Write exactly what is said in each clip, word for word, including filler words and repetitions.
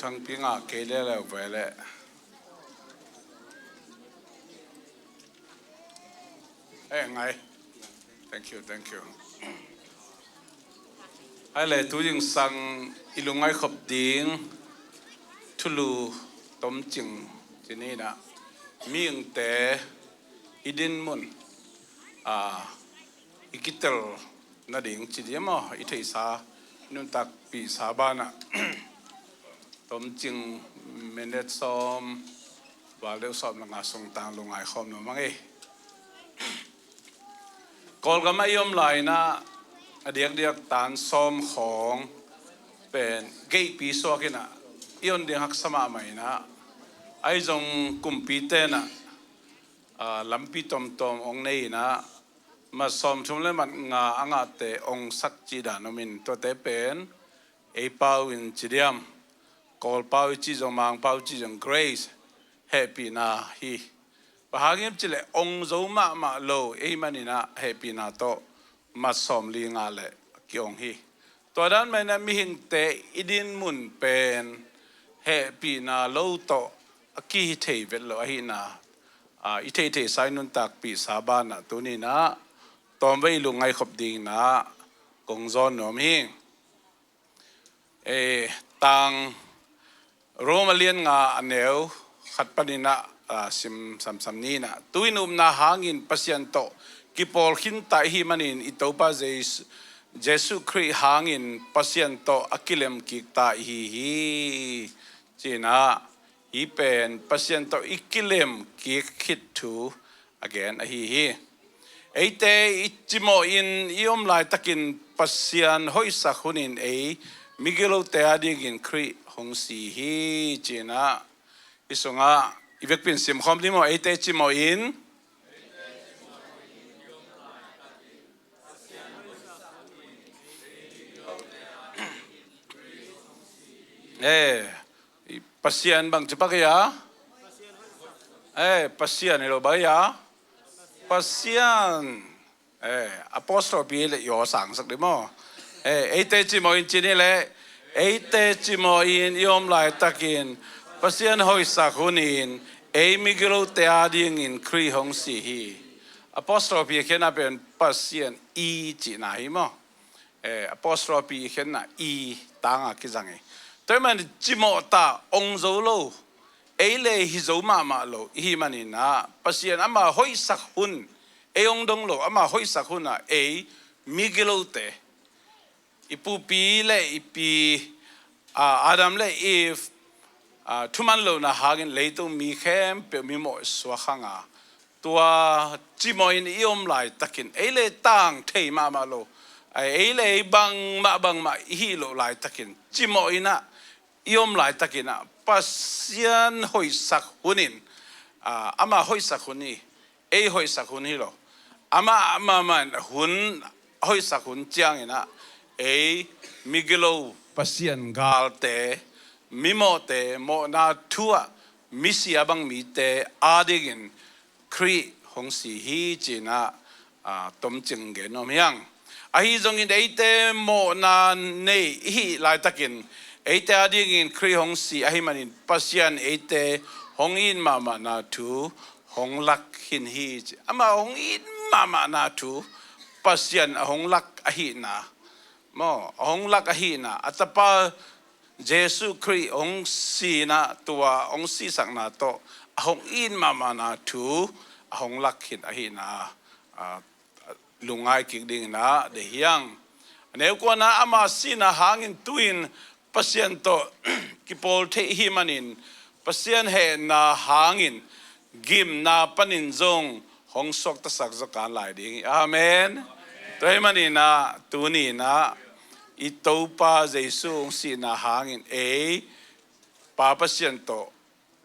Thangpi ngah kei leuleu ve leh. Eh, ngai. Thank you, thank you. Ai le, tu zingsang i lungngaih khop ding thulu tomcing ci ni in ah, mihingte i dinmun, ah, i kitel nading ci diam aw, i theihsa, nuntakpihsa banah tomcing minute sawm, val deuh sawm le nga sung tang lungngai khawm nuam ing ei. Kawlgam ah i om lai in ah, a diakdiak tan sawm khawng pen geihpi suak in ah, i on ding haksa mahmah in ah, ahi zong kumpite in ah, ah, lampi tomtom ong nei in ah, mat sawmthum le mat nga a ngahte ong sak cih dan om in, tuate pen ei pau in ci diam, Kawl pau i cih zong, Mang pau i cih zong, grace, hehpihna hi. Bang hang hiam cih leh ong zo mahmah lo ahih manin ah hehpihna tawh mat sawmli nga le ki-ong hi. Tua dan mah in ah mihingte i dinmun pen hehpihna lo tawh a kihi thei vet lo ahihna, ah, i theihtheihsa, i nuntakpihsa banah tuni in ah tawmvei lungngaih khop ding in ah kong zawn nuam hi. Eh, tang Roma lian nga a neu khat panin ah, ah, sim samsam ni in ah, tu-in upna hangin Pasian tawh kipawl khinta i hih manin i Topa Jesu, Jesuh Khrih hangin Pasian tawh a kilem kikta i hi hi, ci in ah, hih pen Pasian tawh i kilem kik khit thu a gen ahi hi. Eite i cimawhin i om laitakin Pasian hoihsak hunin ei migilote adingin Khrih hong si hi, ci in ah, hih sungah i vekpi in simkhawm ding maw, eite cimawhin. Eh, Pasian bangci pak hi a? Eh, Pasian hi lo bang hi a? Pasian. Eh, apostrophe le i aw sangsak dih maw? Eh, eite cimawhin ci ni leh, eite cimawhin i om laitakin Pasian hoihsak hunin ei migilote adingin Khrih hong si hi. Apostrophe khenna pen Pasian i cihna hi maw? Eh, apostrophe khenna i tanga kizang hi. Tua ahih manin cimawh ta, ong zo lo, ei le hi zo mahmah lo i hih manin ah, Pasian ama hoihsak hun, ei ong dong lo, ama hoihsak hun ah ei migilote, i pupi le i pi, ah, Adam le Eve, ah, thuman lohna hangin leitung mi khempeuh mimawh suak hang a, tua cimawhin i om laitakin, ei le tang thei mahmah lo, ei le bangmah bangmah i hih loh laitakin, cimawhin ah i om laitakin ah, Pasian hoihsak hunin, ah, ama hoihsak hun hi, ei hoihsak hun hi lo. Amah mahmah in hun, hoihsak hun ciangin ah, ei migilo, Pasian galte, mimawhte, mawhna thu ah misi a bang mite adingin Khrih hong si hi, ci in ah, ah, tomcing gen nuam hi hang. Ahi zongin eite mawhna nei i hih laitakin, eite adingin Khrih hong si ahih manin Pasian eite hong it mahmahna thu hong lak khin hi, ci. Amah hong it mahmahna thu, Pasian a hong lak ahihna, maw, a hong lak ahihna, a tapa Jesuh Khrih hong sihna, tua hong sihsakna tawh a hong it mahmahna thu a hong lak khin ahihna, ah, lungngai kik dingin ah deih hi hang. A neu kuana, ama sihna hangin tu-in Pasian tawh kipawl thei i hih manin, Pasian hehna hangin gimna panin zong hong suaktasak zaw kan lai ding hi. Amen. Tua ahih manin ah, tuni in ah, i Topa Jesuh hong sihna hangin ei Pa Pasian tawh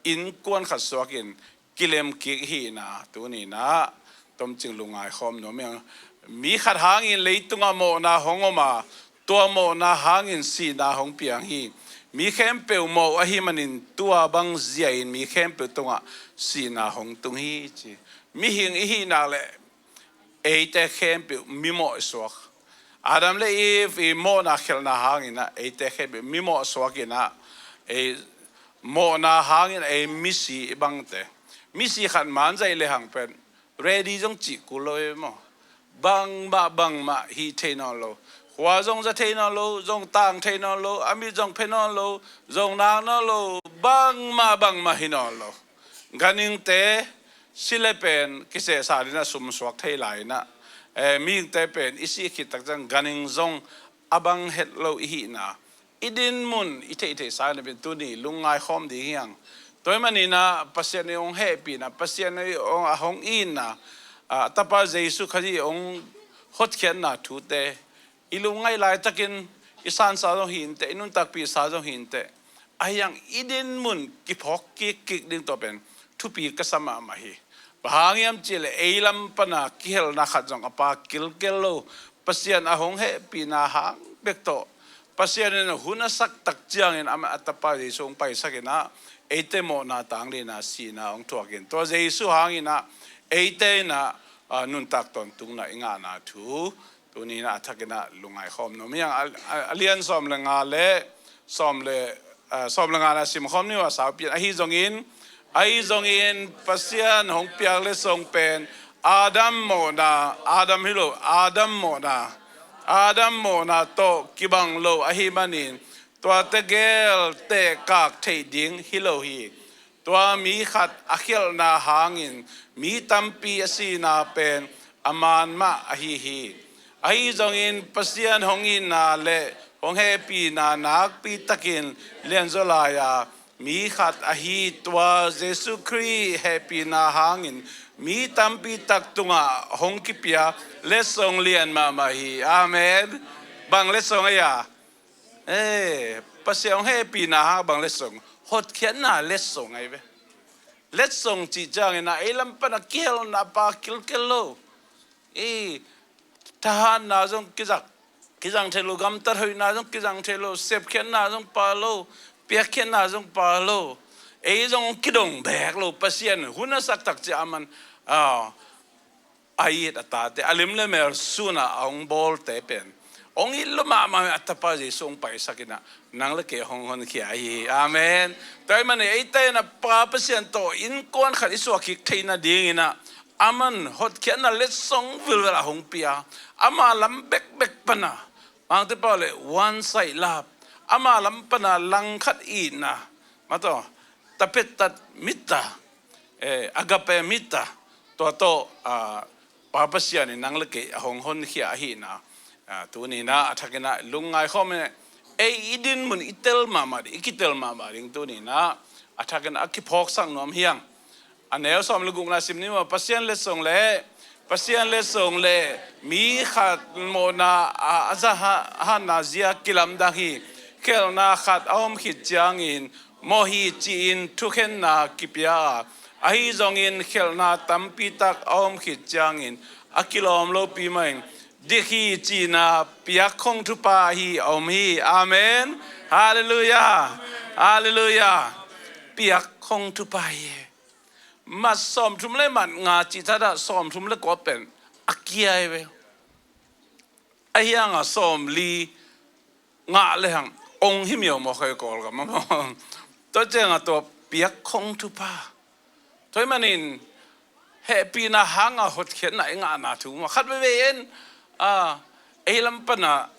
innkuan khat suakin kilem kik i hihna tuni in ah tomcing lungngai khawm nuam hi hang. Mi khat hangin leitungah mawhna hong om a, tua mawhna hangin sihna hong piang hi. Mi khempeuh mawh ahih manin tua bang zia-in mi khempeuh tungah sihna hong tung hi, ci. Mihing i hih nak leh eite khempeuh mimawh i suak. Adam le Eve i mawhna khelhna hangin ah eite khempeuh mimawh suak in ah, ei mawhna hangin ei misi i bangte, misi khat man zaih le hang pen ready zong cih kul lo e maw. Bangmah bangmah hih thei nawn lo. Khua zong za thei nawn lo, zong tang thei nawn lo, a mit zong phe nawn lo, zong nak nawn lo, bangmah bangmah hi nawn lo. Ganhingte si le pen kisehsa dingin a sumsuak thei lai inah, eh, mihingte pen i sih khit tak ciang ganhing zong a bang het lo i hihna, i dinmun i theihtheihsa na pen tuni lungngai khawm ding hi hang. Tua ahih maninah Pasian i hong hehpihna, Pasian i hong, a hong itna, a Tapa Jesu Khazih i hong hotkhiatna thute i lungngaih laitakin i sansa zong hi inteh, i nuntakpihsa zong hi inteh, ahi hang i dinmun kiphawk kikkik ding tua pen thupi ka sa mahmah hi. Bang hang hiam cihleh ei lam pana kihelna khat zong a pha kilkel lo, Pasian a hong hehpihna hang bek tawh Pasian in hun a sak tak ciangin amah a Tapa Jesu hong paisak inah eite mawhna tang dingin a sihna hong thuakin tua Jesu hang inah eite inah, ah, nuntak tawntungna i ngahna thu tuni inah a thak inah lungngai khawm nuam hi hang. A, a, a lian sawm le nga le sawm le, ah, sawm le nga na sim khawm ni uh a saupi in, ahi zongin, ahi zongin Pasian hong piak letsong pen Adam mawhna, Adam hi lo, Adam mawhna, Adam mawhna tawh kibang lo ahih manin tua tegel tehkak theih ding hi lo hi. Tua mi khat a khialhna hangin mi tampi a sihna pen a man mah ahi hi. Ahi zongin Pasian hong itna le hong hehpihna nakpi takin lianzaw lai-a mi khat ahi tua Jesu Khrih hehpihna hangin mi tampi tak tungah hong kipia letsong lian mahmah hi. Amen. Bang letsong ahi a? Eh, Pasian hong hehpihna hang bang letsong? Hotkhiatna letsong ahi ve. Letsong cih ciangin a ei lam pana kihelna pha kilkel lo. Eh, thahatna zong kizang, kizang thei lo, gamtat hoihna zong kizang thei lo, sepkhiatna zong pha lo, piakkhiatna zong pha lo. Ei zong kidong bek lo, Pasian hun a sak tak ciang a man, ah, a it a tate, a lim le mel sun a hong bawlte pen hong it lua mahmah a Tapa Jesu hong paisak inah nang le kei hong honkhia hi. Amen. Tua ahih manin eite inah Pa Pasian tawh innkuan khat i suah kik theih nading inah a man hotkhiatna letsong vilvel a hong pia, ama lam bekbek pana, mangte pau le one side love, ama lam pana langkhat itna, mataw, tapettat metta, eh, agape metta, tua tawh, ah, Pa Pasian in nang le kei a hong honkhia ahihna, ah, tuni inah a thak inah lungngai khawm inah ei i dinmun i tel mahmah ding, i kitel mahmah ding tuni inah a thak inah a kiphawksak nuam hi hang. A neu sawm le gukna sim ni maw, Pasian letsong le, Pasian letsong le mi khat mawhna a, a za ha, hanna zia kilamdang hi. Khialhna khat a om khit ciangin mawh hi ci-in thukhenna kipia a, ahi zongin khialhna tampi tak a om khit ciangin a kilawm lopi mah in dik hi cihna piakkhong thupha hi a om hi. Amen. Halleluiah. Halleluiah. Piakkhong thupha hi. Mat sawmthum le mat nga cih thadah sawmthum le kua pen a kia hi ve. Ahi hang a sawmli ngah le hang ong hi miau maw, khai Kawlgam a maw. Tua ciang a tua piakkhong thupha. Tua ahih manin hehpihna hang a hotkhiatna i ngahna thu maw. Khat veivei in, ah, ei lam pana,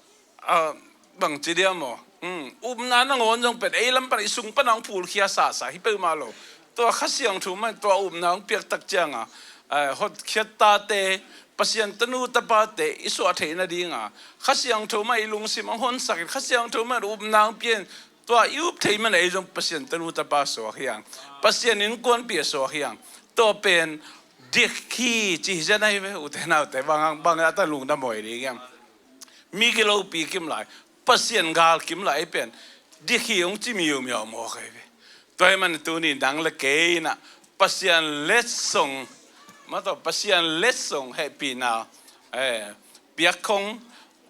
ah, bangci dia maw. Hmm, upna nangawn zong pen ei lam pana i sung pana hong phulkhia sasa hi peuhmah lo. Tua Kha Siangtho mah in tua upna hong piak tak ciang a, ah, hotkhiat tate, Pasian tanu tapate i suah theih nading a Kha Siangtho mah i lungsim hong honsak in, Kha Siangtho mah in upna hong pia in, tua i up theih man ei zong Pasian tanu tapa suak hi hang. Pasian innkuanpih a suak hi hang. Tua pen dik hi ci hi zen ahi ve, ute naute, bang, bang a tan lungdam huai ding hiam? Mi kilopi kim lai, Pasian gal kim lai pen dik hi hong ci miumiau mawk ahi ve. Tua ahih man tuni nang le kei inah Pasian letsong, mataw, Pasian letsong hehpihna, eh, piakkhong,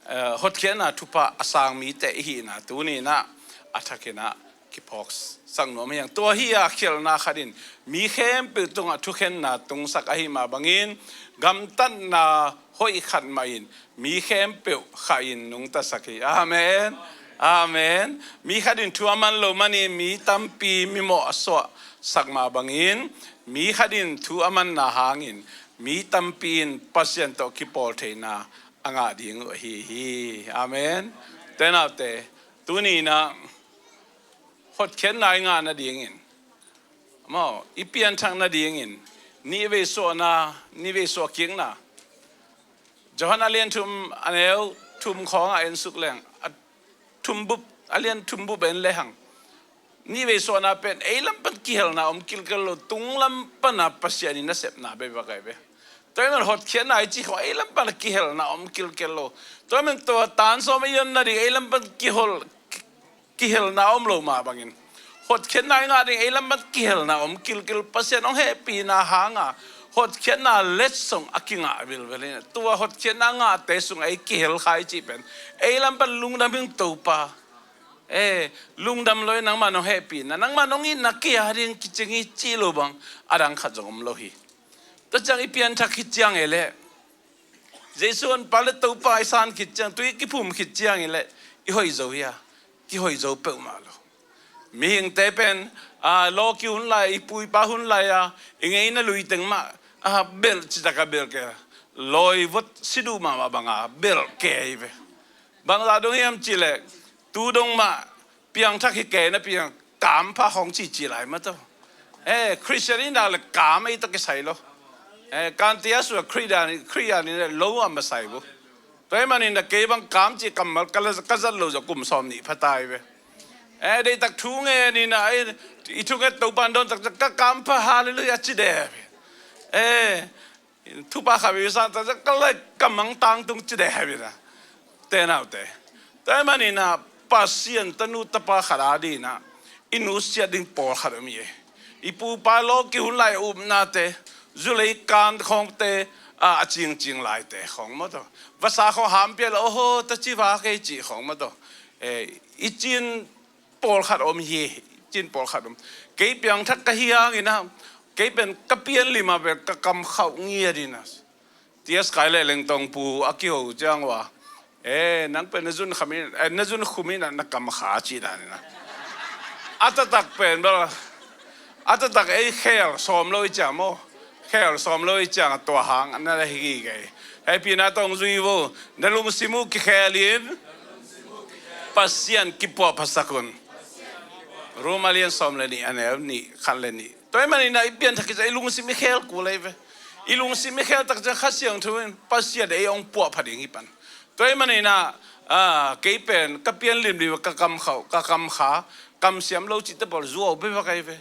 eh, hotkhiatna thupha a sang mite i hihna tuni inah a thak inah kiphawksak nuam hi hang. Tua hi a khialhna khat in mi khempeuh tungah thukhenna tungsak ahih mah bangin gamtatna hoih khat mah in mi khempeuh khah in nungtasak hi. Amen. Amen. Mi khat in thu a man lo manin mi tampi mimawh a suahsak mah bangin, mi khat in thu a manna hangin mi tampi in Pasian tawh kipawl theihna a ngah ding uh ahi hi. Amen. Tua ahih manin tuni-in ah hotkhiatna i ngah nadingin, maw, i pianthak nadingin, nihvei suahna, nihvei suah kikna. Johan a lian thum, a neu thum khawngah en suk leng, a thum bup, a lian thum bup en lehang, nihvei suahna pen ei lam pan kihelna om kilkel lo, tung lam pana Pasian in a sepna bek bek ahi ve. Tua ahih manin hotkhiatna i cih khawng ei lam pana kihelna om kilkel lo. Tua ahih manin tua tan sawm i on nading ei lam pan kihol, kihelna om lo mah bangin, hotkhiatna i ngah ding ei lam pan kihelna om kilkel, Pasian hong hehpihna hanga hotkhiatna letsong a kingah vilvel hi. Tua hotkhiatna ngahte sungah ei kihel kha i cih pen ei lam pan lungdam ing Topa. Eh, lungdam lo hi, nangmah nong hehpihna, nangmah nong itna kei a ding kicing hi cih lo bang a dang khat zong om lo hi. Tua ciang i pianthak khit ciang ei leh, Jesu honpa le Topa i san khit ciang, tui kiphum khit ciang ei leh i hoih zo hi a, kihoih zo peuhmah lo. Mihingte pen, a, lawki hun lai, i pu i pa hun lai-a i ngeina lui teng mah, a, belh citak a belh kei, lawi vot si duh mahmah banga belh kei hi ve. Bangzah dong hiam cih leh, tu dong mah piangthak hi kei na piang, kampha khawng cici lai mah tawh. Eh, Khristian i nak leh kam ei tawh kisai lo. Eh, kanti a sua Khristian, Khristian in lo a masai bu. Tua ahih manin ah kei bang kam cih kammal ka la, ka zat lo zong kum sawmnih pha ta hi ve. Eh, deihtak thu ngen in ah, eh, i thunget Topa in dawn taktak ka kampha, halleluiah ci deh hi ve. Eh, thupha khat vei san taktak ka lai ka mangtang tung ci deh hi ve na. Te naute. Tua ahih manin ah Pasian tanu tapa khat a dingin ah i nusiat ding pawlkhat om hi. I pu pa lawki hun lai upnate, zulei kan khawngte, a, a cingcing laite khawng maw tawh. Vasa khawng hampia leh, oho, ta ci va kei cih khawng maw tawh. Eh, i cin pawlkhat om hi, i cin pawlkhat om. Kei piangthak ka hi hangin ah, kei pen ka pianlim a pen ka kam khauh ngiat in ah. T S Kai le Lengtong pu a kiho ciang ua, eh, nang pen na zun kham in, eh, na zun khum in ah na kam kha ci dan in ah. A taktak pen bel, a taktak ei khel sawm lo i ciang maw. Khel sawm lo i ciang a tua hang na la hi kei. Hehpihna tawh zui vo, na lungsim uh kikhel in Pasian kipuahphasak un. Rom a lian sawm le nih, a neu nih, khat le nih. Tua ahih manin ah i pianthak khit ciang i lungsim i khel kul hi ve. I lungsim i khel tak ciang Kha Siangtho in Pasian ei hong puahpha ding hi pan. Tua ahih manin ah, a, kei pen ka pianlim ding ka kam khauh, ka kam kha, kamsiam lo cihte pawl zuau bekbek ahi ve.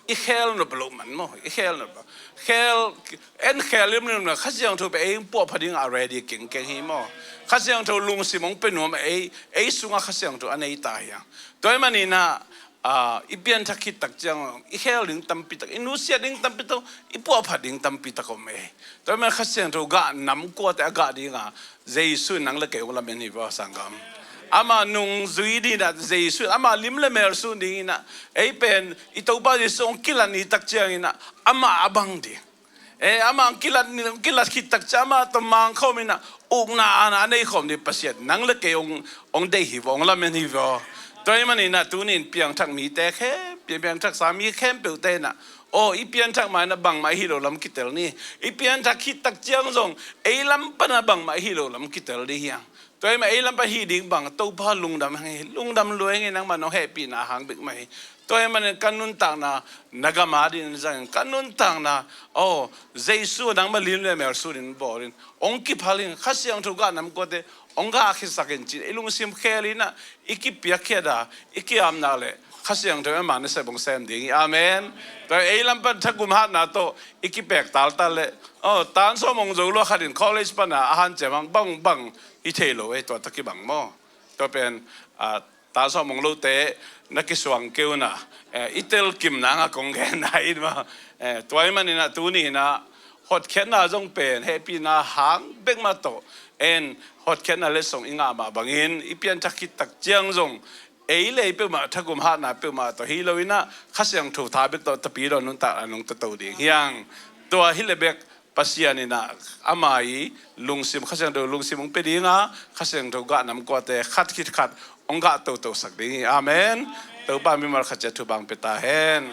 I khel nop loh man maw, i khel nop loh. Khel, en khel limlim na Kha Siangtho pen ei hong puahpha ding a ready kengkeng hi maw. Kha Siangtho lungsim hong pia nuam ei, ei sungah Kha Siangtho a nei ta hi a. Tua ahih manin ah, a, i pianthak khit tak ciang i khel ding tampi tak, i nusiat ding tampi tak, i puahphat ding tampi tak om ei. Tua ahih manin Kha Siangtho gah nam kuate a gah dinga Jesu in nang le kei hong lamen hi vua sanggam. Amah nungzui dingin ah Jesu in amah lim le mel sun dingin ah, ei pen i Topa Jesu hong kilat ni tak ciangin ah amah a bang ding. Eh, amah kilat, kilat khit tak ciang amah tawh mangkhawm in ah ukna aana a nei khawm ding Pasian nang le kei hong, hong deih hi vua, hong lamen hi vua. Tua ahih manin ah tuni in piangthak mite khempeuh, piangthaksa mi khempeuhte in ah, aw, i pianthak ma in ah bangmah i hih loh lam kitel ni. I pianthak khit tak ciang zong ei lam pan ah bangmah i hih loh lam kitel ding hi hang. Tua ahih manin ei lam pan hih ding bang Topa lungdam hang hi, lungdam lua hang hi, nangmah nong hehpihna hang bek mah hi. Tua ahih manin ka nuntakna na gam a dingin zangin, ka nuntakna, aw, Jesu nangmah lim le mel sunin bawlin, hong kiphalin, Kha Siangtho gah nam kuate hong gah khisakin cin, i lungsim khelin ah i kipiakkhiat a, i ki-apna le Kha Siangtho in amah nasep hong sem ding hi. Amen. Tua ei lam pan thagum hatna tawh i kipek taltal le, aw, tan sawm hong zo lua khatin college pan a a hanciam hang bangbang hi thei lo ei, tua tawh kibang maw. Tua pen, a, tan sawm hong lote na kisuang kei un a, eh, i telkim nang a kong genna in maw. Eh, tua ahih manin ah tuni in ah hotkhiatna zong pen hehpihna hang bek mah tawh, en, hotkhiatna letsong i ngah mah bangin i pianthak khit tak ciang zong ei le ei peuhmah thagum hatna peuhmah tawh hi lo in ah Kha Siangtho tha bek tawh tapidaw nuntakna nungta to ding hi hang. Tua hi le bek Pasian in ah ama i lungsim, Kha Siangtho lungsim hong pia ding a, Kha Siangtho gah nam kuate khat khit khat hong gah totosak ding hi. Amen. Topa mimal khat ciat thupha pia ta hen.